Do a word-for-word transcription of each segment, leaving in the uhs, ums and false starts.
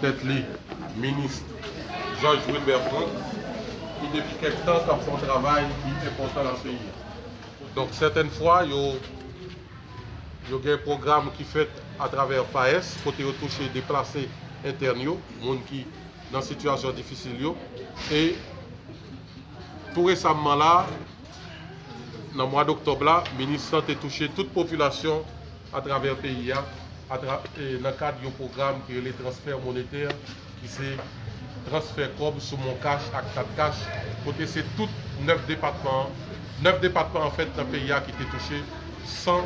Tèt li, minis Georges Wilbert Franck, ki depi kèk tan k ap fè yon travay ki enpòtan nan peyi a. Donk, sètèn fwa, yo, yo gen pwogram ki fèt atravè FAES, kote yo touche deplase entèn yo, moun ki nan sitiyasyon difisil yo. E tou resamman la, nan mwa doktòb la, minis lan te touche tout popilasyon atravè peyi a, atra-, e, nan kad yon pwogram ki rele transfè monetè, ki se transfè kòb sou MonCash ak KatCash, kote se tout nèf depatman, nèf depatman anfèt nan peyi a ki te touche, san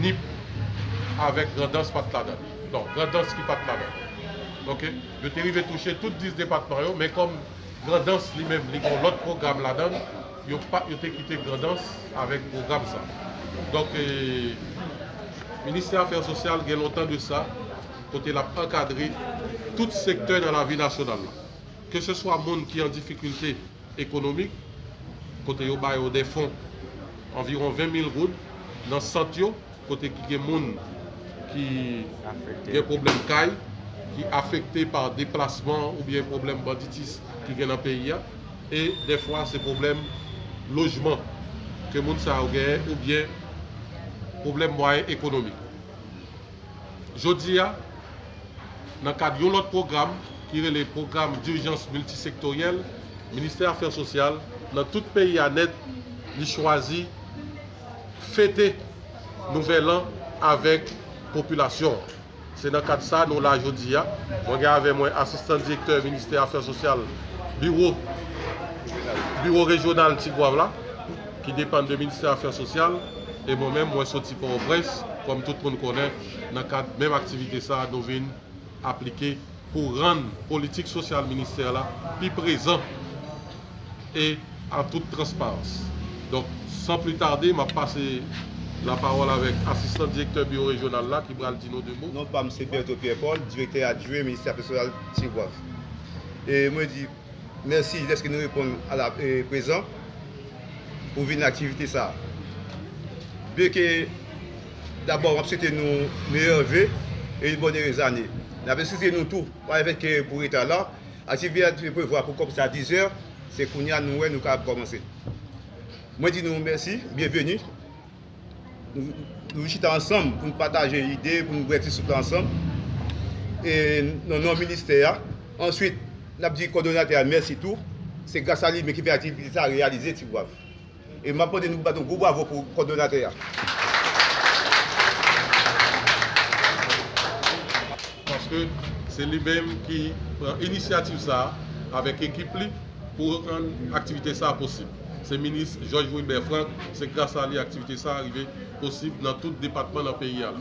Nip avèk Grandans pa t ladan. Non, Grandans ki pa t ladan. Oke? Yo te rive touche tout dis depatman yo, men kòm Grandans li menm, li gen yon lòt pwogram ladan l, yo pa, yo te kite Grandans avèk pwogram sa. Donk, e, Ministè Afè Sosyal gen lontan de sa, kote l ap ankadre tout sektè nan lavi nasyonal la. Keseswa moun ki an difikilte ekonomik, kote yo ba yo de fon anviwon ven mil goud nan sant yo, kote ki gen moun ki gen pwoblèm kay, ki afekte pa deplasman oubyen pwoblèm banditis ki gen nan peyi a, e dèfwa se pwoblèm lojman ke moun sa yo genyen oubyen pwoblèm mwayen ekonomik. Jodi a, nan kad yon lòt pwogram ki rele Pwogram Dijans Miltisektoryèl, Ministè Afè Sosyal, nan tout peyi a nèt, li chwazi fete Nouvèl An avèk popilasyon an. Se nan kad sa nou la jodi a. Mwen gen avè mwen asistan direktè Ministè Afè Sosyal, biwo, biwo rejyonal Tigwav la, ki depann de Ministè Afè Sosyal, e mwen menm, mwen soti Pòtoprens, kòm tout moun konnen, nan kad menm aktivite sa, nou vin aplike pou rann politik sosyal ministè la pi prezan e an tout transparans. Donk, san pli tade, m ap pase lapawòl avèk asistan direktè biwo rejyonal la ki pral di nou de mo. Non pa m se Bertho Pierre Paul, direktè adjwen Ministè Afè Sosyal Tigwav. E mwen di mèsi dèske nou reponn a la, e, prezan pou vin nan aktivite sa a. Byen ke, dabò, m ap swete nou meyè ve e yon bòn erez ane. N ap eskize nou tou, pa le fèt ke pou reta la, aktivite a te prevwa pou kòmanse a diz è, se kounye a nou wè nou kapab kòmanse. Mwen di nou mèsi, byenveni. Nou, nou chita ansanm pou nou pataje ide, pou nou bwè ti soup la ansanm. E nan non ministè a. Answit, n ap di kòdonatè a mèsi tou. Se gras a li menm ki fè aktivite sa a reyalize Tigwav. E m ap mande nou bat yon gwo bravo pou kòdonatè a. Paske se li menm ki pran inisyativ sa a avèk ekip li pou rann aktivite sa a posib. Se minis Georges Wilbert Franck, se gras a li aktivite sa a rive posib nan tout depatman nan peyi a la.